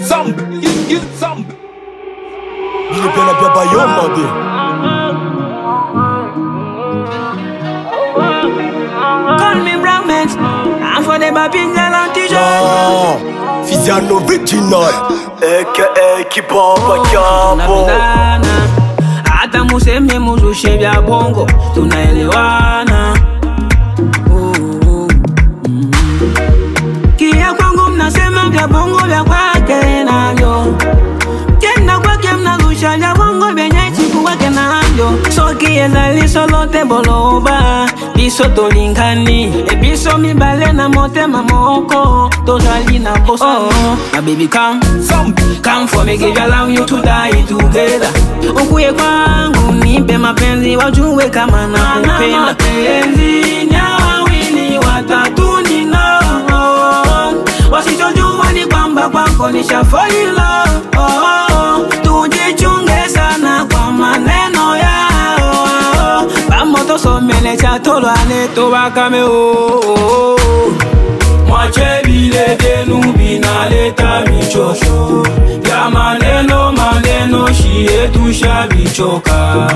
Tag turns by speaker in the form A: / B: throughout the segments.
A: Zambi.
B: Bilipena pia bayoma be.
C: Call me brown man, I'm for the babinga l'anti-jeune.
B: Fiziano original, aka Kibaba Yabo.
C: Hata museme muzushe vya bongo, tunaelewana. Kia kwangu mnasema vya bongo vya kwake navyo, kenda kwake mnazusha vya bongo vyenye chiku kwake navyo. Soki ezali solo te boloba, biso tolingani, e biso mibale na motema moko, tozali na posa. Oh, my baby come, come for me, give your love you to die together. Ukuye kwangu nipe mapenzi wajue kama nakupenda. Mapenzi ni wawili watatu ni no, wasichojua ni kwamba kwako nishafall in love. Oh, tujichunge sana kwa maneno yao, pamoto somele cha tolwane tobakame. Oh,
D: mwache vile vyenu vinaleta michosho ya maneno maneno, shie tushavichoka.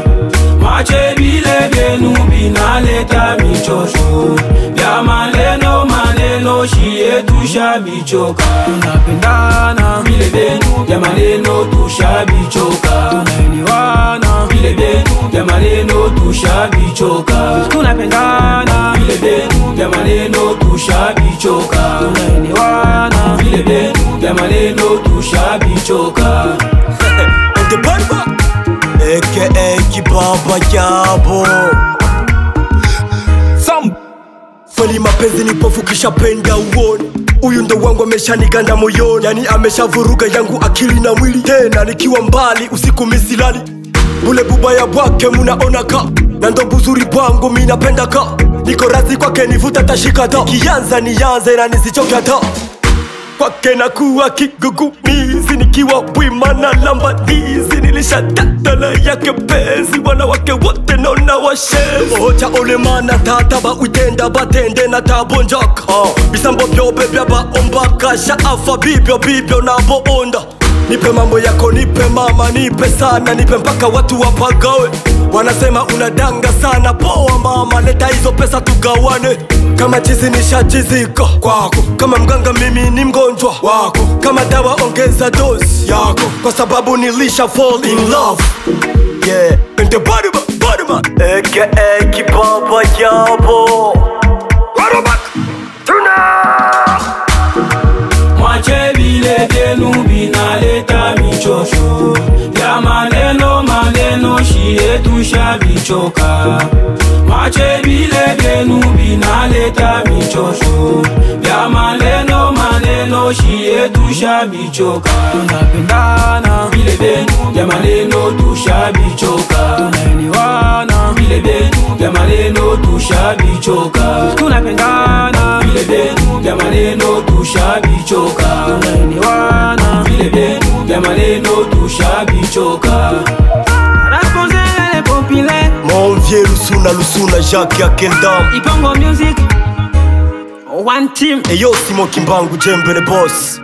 D: Mwache vile vyenu vinaleta michosho ya maneno maneno, shie tushavichoka. Tunapendana vile vyenu vya maneno tushavichoka, tunaelewana vile vyenu vya maneno tushavichoka,
C: tunapendana
D: vile vyenu vya maneno tushavichoka,
C: tunaelewana
D: vile vyenu vya maneno tushavichoka.
B: The Barba, aka Kibaba Yabo.
A: Sam.
B: Kweli mapenzi ni pofu kisha penda uone. Uyu ndo wangu ameshaniganda moyoni, yani ameshavuruga yangu akili na mwili. Tena nikiwa mbali usiku misilali, bule bubaya bwake munaona ka, na ndo buzuri bwangu mi napenda ka. Niko razi kwake nivuta tashika ta, nikianza nianze na nisichoke hata. Kwake nakuwa kigugumizi, nikiwa bwima na lamba ndizi. Nilishatatala yake penzi, wanawake wote naona washenzi. Ocha olemana tata ba uitenda batende na tabonjaka. Bisambo byobe byaba ombaka, shaafa bibyo bibyo na boonda. Nipe mambo yako, nipe mama, nipe sana, nipe mpaka watu wapagawe. Wanasema unadanga sana, poa mama, leta hizo pesa tugawane. Kama chizi nishachizika kwako, kama mganga mimi ni mgonjwa wako, kama dawa ongeza dozi yako, kwa sababu nilisha fall in love. Yeah, and the body body man, aka Kibaba Yabo. Warobak tuna.
D: Mwache vile vyenu vinaleta michosho ya maneno maneno, shie tushavichoka. Mwache vile vyenu vinaleta michosho ya maneno maneno, shie tushavichoka.
C: Tunapendana
D: vile vyenu vya maneno tushavichoka,
C: tunaelewana
D: vile vyenu vya maneno tushavichoka,
C: tunapendana
D: vile vyenu vya maneno tushavichoka,
C: tunaelewana
D: vile vyenu vya maneno tushavichoka.
B: Mon vieux Lusuna Lusuna Jacques Akeldam,
C: Ipongo Music, one team.
B: Eyo Simon Kimbangu Jembe the boss.